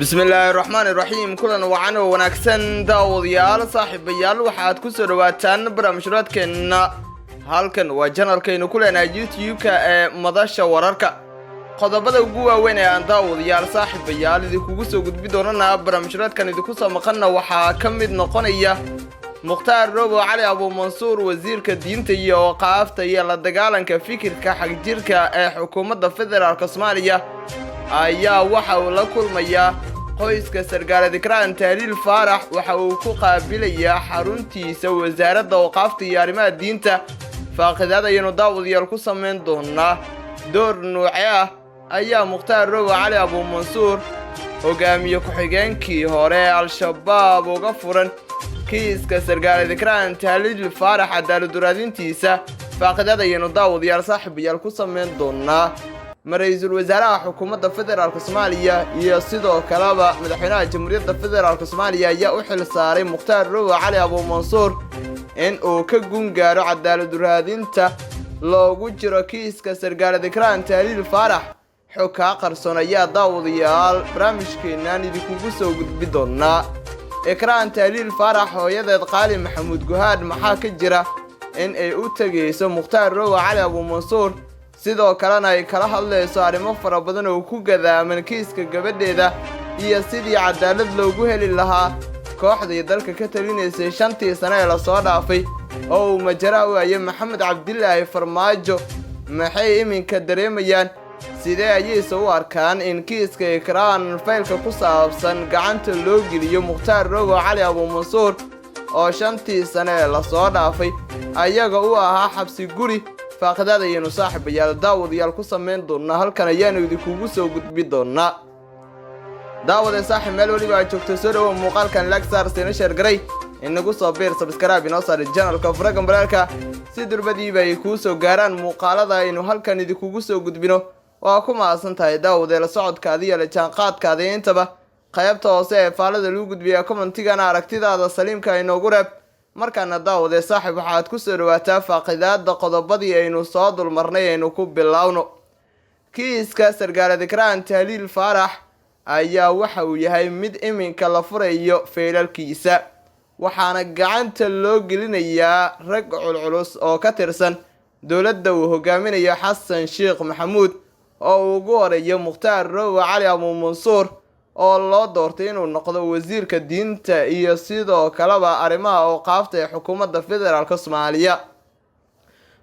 Bismillaahi raxmaani raxiim. Kulan wacan oo wanaagsan, daawadayaal, saaxiibayaal. Waxaad ku soo dhawaataan barnaamijraadkeenna. Halkan waa channelkaynu ku leenahay YouTube-ka ee Madasha Wararka. Qodobada ugu waaweyn ee aan, daawadayaal, saaxiibayaal, idinkugu soo gudbi doonana barnaamijraadkan idinku soo maqanna waxaa ka mid noqonaya Mukhtaar Robo Cali Abuumansuur, wasiirka diinta iyo awqaafta iyo la dagaalanka fikirka xagjirka ee xukuumadda federaalka Soomaaliya, ayaa waxa uu la kulmayaa qoyska sargaal Ikraan Tahliil Faarax. Waxa uu ku qaabilayaa xaruntiisa wasaaradda awqaafta iyo arrimaha diinta. Faaqidaad ayaynu, daawadayaal, ku samayn doonaa. Door nuuce ah ayaa Mukhtaar Robo Cali Abuumansuur, hogaamiye ku-xigeenkii hore ee Al-Shabaab, uga furan kiiska sargaal Ikraan Tahliil Faarax cadaaladuraadintiisa? Faaqidaad ayaynu, daawadayaal, saaxiibayaal, ku samayn doonaa. Ma ra-iisul wasaaraha xukuumadda federaalka Soomaaliya iyo sidoo kaleba madaxweynaha Jamhuuriyadda Federaalka Soomaaliya ayaa u xil saaray Mukhtaar Robo Cali Abuumansuur in uu ka gun gaaro cadaaladuraadinta loogu jiro kiiska sargaal Ikraan Tahliil Faarax? Xog kaa qarsoon ayaa, daawadayaal, barnaamijkeennan idinkugu soo gudbi doonaa. Ikraan Tahliil Faarax hooyadeed Qaali Maxamuud Guhaad, maxaa ka jira in ay u tegayso Mukhtaar Robo Cali Abuumansuur, sidoo kalena ay kala hadlayso arrimo fara badan oo ku gadaaman kiiska gabadheeda iyo sidii cadaalad loogu heli lahaa kooxdii dalka ka talinaysay 5-tii sano ee lasoo dhaafay oo uu majaraha u hayay Maxamed Cabdilaahi Farmaajo? Maxay iminka dareemayaan? Sidee ayayse u arkaan in kiiska Ikraan faylka ku saabsan gacanta loo geliyo Mukhtaar Robo Cali Abuumansuur, oo 5-tii sano ee lasoo dhaafay ayaga u ahaa xabsi guri? Faaqidaad ayaynu, saaxiibayaal, daawadayaal, ku samayn doonaa. Halkan ayaanu idinkugu soo gudbi doonaa. Daawade, saaxiib, meel weliba aad joogto, soo dhawow. Muuqaalkan like saar, siina share garay, inagu soo biir, subscribe inoo saar channelka, furagan baraalka, si durbadiiba ay kuu soo gaaraan muuqaalada aynu halkan idinkugu soo gudbino. Waa ku mahadsan tahay, daawade, la socodkaada iyo la jaanqaadkaada intaba. Qaybta hoose ee faalada lagu gudbiya commentigana aragtidaada saliimka inoogu reeb. Markaana, daawade, saaxiib, waxaad ku soo dhawaataa faaqidaada qodobadii aynu soo dulmarnay. Aynu ku bilowno. Kiiska sargaal Ikraan Tahliil Faarax ayaa waxa uu yahay mid iminka la furayo faylalkiisa, waxaana gacanta loo gelinayaa rag culculus oo ka tirsan dowladda uu hogaaminayo Xasan Sheekh Maxamuud, oo uu ugu horeeyo Mukhtaar Rowe Cali Abuumansuur, oo loo doortay inuu noqdo wasiirka diinta iyo sidoo kaleba arrimaha awqaafta ee xukuumadda federaalka Soomaaliya.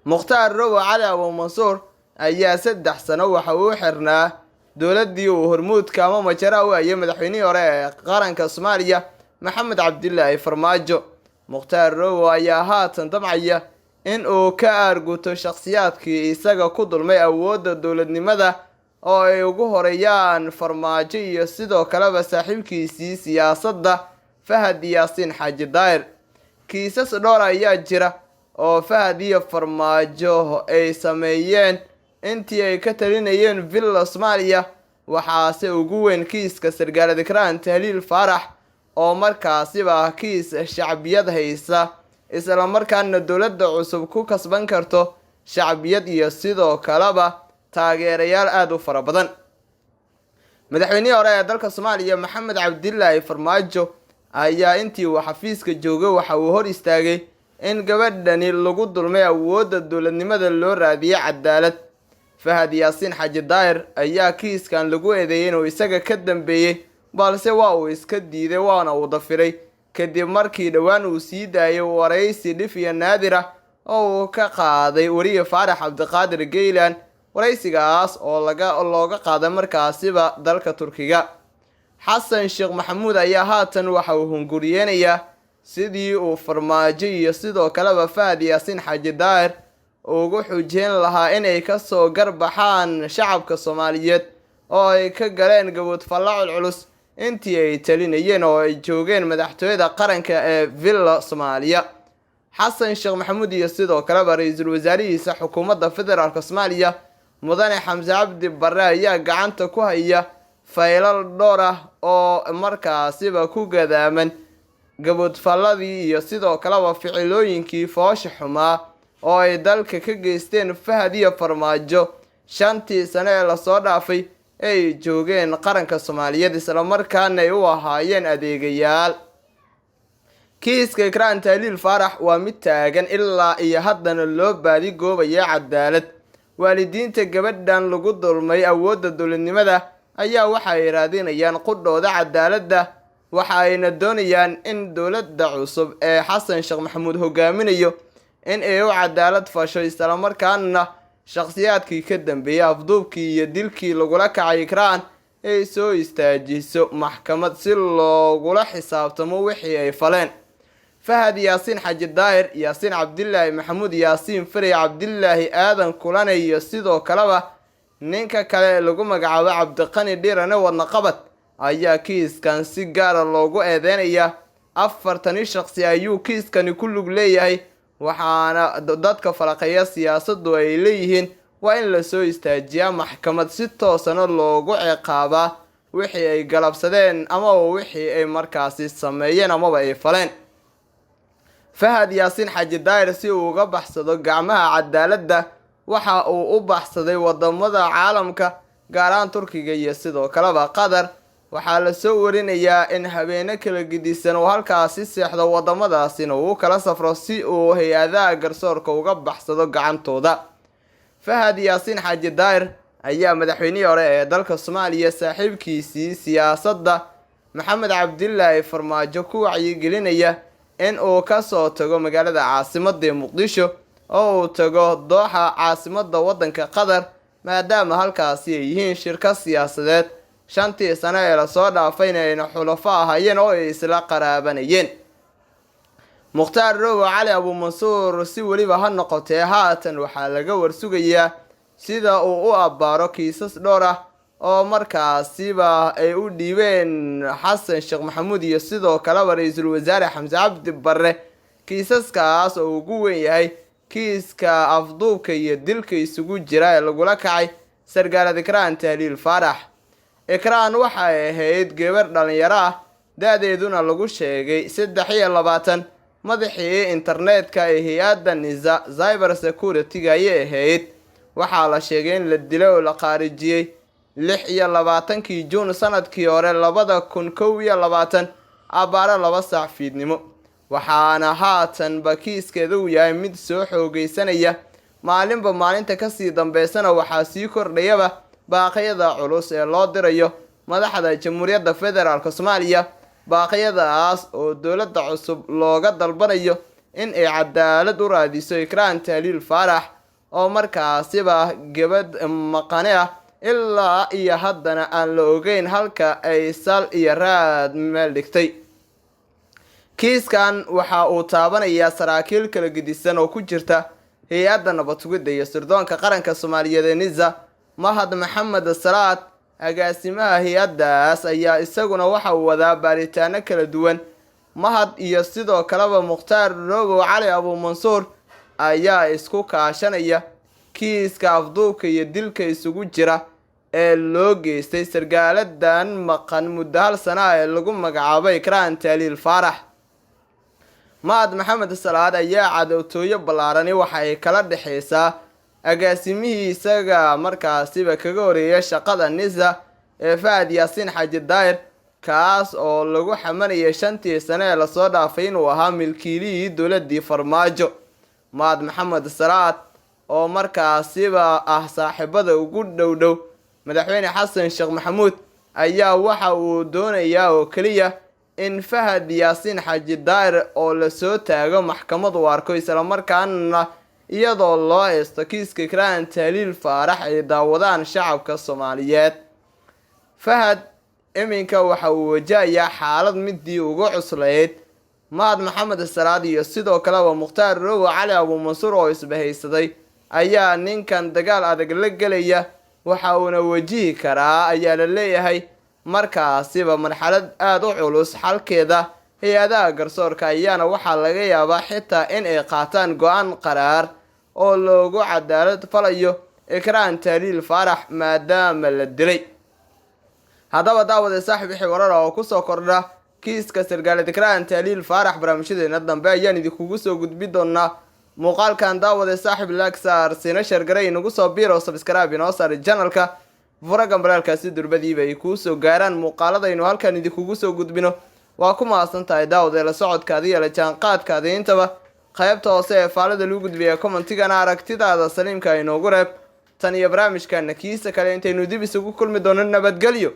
Mukhtaar Rowe Cali Abuumansuur ayaa 3 sano waxa uu xirnaa dowladdii uu hormuudka ama majaraha u hayay madaxweynihii hore ee qaranka Soomaaliya, Maxamed Cabdilaahi Farmaajo. Mukhtaar Rowe ayaa haatan damcaya in uu ka aarguto shakhsiyaadkii isaga ku dulmay awoodda dowladnimada, oo ay ugu horeeyaan Farmaajo iyo sidoo kaleba saaxiibkiisii siyaasadda, Fahad Yaasiin Xaaji Daahir. Kiisas dhowr ayaa jira oo Fahad iyo Farmaajo ay sameeyeen intii ay ka talinayeen Villa Soomaaliya, waxaase ugu weyn kiiska sargaal Ikraan Tahliil Faarax, oo markaasiba ah kiis shacbiyad haysa, islamarkaana dowladda cusub ku kasban karto shacbiyad iyo sidoo kaleba taageerayaal aada u fara badan. Madaxweynihii hore ee dalka Soomaaliya, Maxamed Cabdilaahi Farmaajo, ayaa intii uu xafiiska joogay waxa uu hor istaagay in gabadhani lagu dulmay awoodda dowladnimada loo raadiyay cadaalad. Fahad Yaasiin Xaaji Daahir ayaa kiiskan lagu eedeeyay inuu isaga ka dambeeyey, balse waa uu iska diiday, waana uu dafiray, kadib markii dhowaan uu sii daayay waraysi dhif iyo naadir ah oo uu ka qaaday weriye Faarax Cabdiqaadir Geylan, waraysigaas oo laga looga qaaday markaasiba dalka Turkiga. Xasan Sheekh Maxamuud ayaa haatan waxa uu hunguriyeenayaa sidii uu Farmaajo iyo sidoo kaleba Fahad Yaasiin Xaaji Daahir ugu xujeyn lahaa inay kasoo garbaxaan shacabka Soomaaliyeed oo ay ka galeen gaboodfalla culculus intii ay talinayeen oo ay joogeen madaxtooyada qaranka ee Villa Soomaaliya. Xasan Sheekh Maxamuud iyo sidoo kaleba ra-iisul wasaarihiisa xukuumadda federaalka Soomaaliya, mudane Xamse Cabdi Barre, ayaa gacanta ku haya faylal dhowr ah oo markaasiba ku gadaaman gaboodfalladii iyo sidoo kaleba ficilooyinkii foosha xumaa oo ay dalka ka geysteen Fahad iyo Farmaajo 5-tii sano ee lasoo dhaafay. ay joogeen qaranka Soomaaliyeed, islamarkaana ay u ahaayeen adeegayaal. Kiiska Ikraan Tahliil Faarax waa mid taagan ilaa iyo haddana loo baadi goobaya cadaalad. Waalidiinta gabadhan lagu dulmay awoodda dowladnimada ayaa waxa ay raadinayaan qudhooda cadaaladda, waxa ayna doonayaan in dowladda cusub ee Xasan Sheekh Maxamuud hogaaminayo in ay u cadaalad fasho, islamarkaana shakhsiyaadkii ka dambeeyay afduubkii iyo dilkii lagula kacay Ikraan ay soo istaajiso maxkamad si loogula xisaabtamo wixii ay faleen. Fahad Yaasiin Xaji Daahir, Yaasiin Cabdilaahi Maxamuud, Yaasiin Farey, Cabdilaahi Aadan Kulane iyo sidoo kaleba ninka kale lagu magacaabo Cabdiqani Dhirane Wadnaqabad ayaa kiiskan si gaara loogu eedeynayaa. 40 shaqsi ayuu kiiskani ku lug leeyahay, waxaana dadka falaqeeya siyaasaddu ay leeyihiin waa in lasoo istaajiyaa maxkamad si toosana loogu ciqaabaa wixii ay galabsadeen amaba wixii ay markaasi sameeyeen amaba ay faleen. Fahad Yaasiin Xaji Daahir si uu uga baxsado gacmaha cadaaladda waxa uu u baxsaday wadamada caalamka, gaar ahaan Turkiga iyo sidoo kaleba Qatar. Waxaa lasoo warinayaa in habeeno kala gedisan uu halkaasi seexdo, wadamadaasina uu kala safro si uu hay-adaha garsoorka uga baxsado gacantooda. Fahad Yaasiin Xaaji Daahir ayaa madaxweynihii hore ee dalka Soomaaliya saaxiibkiisii siyaasadda Maxamed Cabdilaahi Farmaajo ku wacyigelinaya in uu kasoo tago magaalada caasimadda Muqdisho oo uu tago Dooxa, caasimadda waddanka Qatar, maadaama halkaasi ay yihiin shirka siyaasadeed 5tii sano ee lasoo dhaafayna ayna xulafo ahaayeen oo ay isla qaraabanayeen. Mukhtaar Robo Cali Abuumansuur si weliba ha noqotee haatan waxaa laga warsugayaa sida uu u abbaaro kiisas dhowr ah oo markaasiba ay u dhiibeen Xasan Sheekh Maxamuud iyo sidoo kaleba ra-iisul wasaare Xamse Cabdi Barre, kiisaskaas oo ugu weyn yahay kiiska afduubka iyo dilka isugu jira ee lagula kacay sargaalad Ikraan Tahliil Faarax. Ikraan waxay ahayd gabar dhalinyaro ah, da-deeduna lagu sheegay 23, madaxii internetka ee hay-adda NISA cyber security-ga ayay ahayd. Waxaa la sheegay in la dilay oo la khaarijiyey 26-kii Juun sanadkii hore 2021 abbaaro 2 saac fiidnimo, waxaana haatanba kiiskeeda uu yahay mid soo xoogeysanaya. Maalinba maalinta kasii dambeysana waxaa sii kordhayaba baaqyada culus ee loo dirayo madaxda Jamhuuriyadda Federaalk Soomaaliya, baaqyadaas oo dowladda cusub looga dalbanayo in ay cadaalad u raadiso Ikraan Tahliil Faarax oo markaasiba gabadh maqane ah ilaa iyo haddana aan la ogeyn halka ay sal iyo raad meel dhigtay. Kiiskan waxa uu taabanayaa saraakiil kala gedisan oo ku jirta hay-adda nabad sugidda iyo sirdoonka qaranka Soomaaliyeed ee NISA. Mahad Maxamed Salaad, agaasimaha hay-addaas, ayaa isaguna waxa uu wadaa baaritaano kala duwan. Mahad iyo sidoo kaleba Mukhtaar Robow Cali Abuumansuur ayaa isku kaashanaya kiiska afduubka iyo dilka isugu jira ee loo geystay sargaaladan maqan muddo 1 sano ah ee lagu magacaabay Ikraan Tahliil Faarax. Mahad Maxamed Salaad ayaa cadowtooyo ballaarani waxa ay kala dhexeysaa agaasimihii isaga markaasiba kaga horeeyay shaqada NISA ee Fahad Yaasiin Xaaji Daahir, kaas oo lagu xamanayay 5tii sano ee lasoo dhaafay inuu ahaa milkiilihii dowladdii Farmaajo. Mahad Maxamed Salaad oo markaasiba ah saaxiibada ugu dhow dhow madaxweyne Xasan Sheekh Maxamuud ayaa waxa uu doonayaa oo keliya in Fahad Yaasiin Xaaji Daahir oo lasoo taago maxkamad uu arko, islamarkaana iyadoo loo haysto kiiska Ikraan Tahliil Faarax ay daawadaan shacabka Soomaaliyeed. Fahad iminka waxa uu wajahayaa xaalad midii ugu cuslayd. Mahad Maxamed Salaad iyo sidoo kaleba Mukhtaar Robo Cali Abuumansuur oo isbahaysaday ayaa ninkan dagaal adag la gelaya, waxa uuna wajihi karaa ayaa la leeyahay markaasiba marxalad aada u culus. Xalkeeda hay-adaha garsoorka ayaana waxaa laga yaabaa xitaa in ay qaataan go-aan qaraar oo loogu cadaalad falayo Ikraan Tahliil Faarax maadaama la dilay. Haddaba daawade saaxiib, wixii warar oo kusoo kordha kiiska sargaalad Ikraan Tahliil Faarax barnaamijyadeena dambe ayaan idinkugu soo gudbi doonaa. Muuqaalkan daawade saaxiib like saar, siina share garay, inagu soo biiro, subscribe inoo saar channelka. Fura gambalaalkaasi durbadiiba ay kuu soo gaaraan muuqaaladaynu halkan idinkugu soo gudbino. Waa ku mahadsan tahay, daawade, la socodkaada iyo la jaanqaadkaada intaba. Qaybta hoose ee faalada lagu gudbiya commentigana aragtidaada saliimka inoogu reeb. Tan iyo barnaamijkana kiisa kale intaynu dib isugu kulmi doono, nabadgelyo.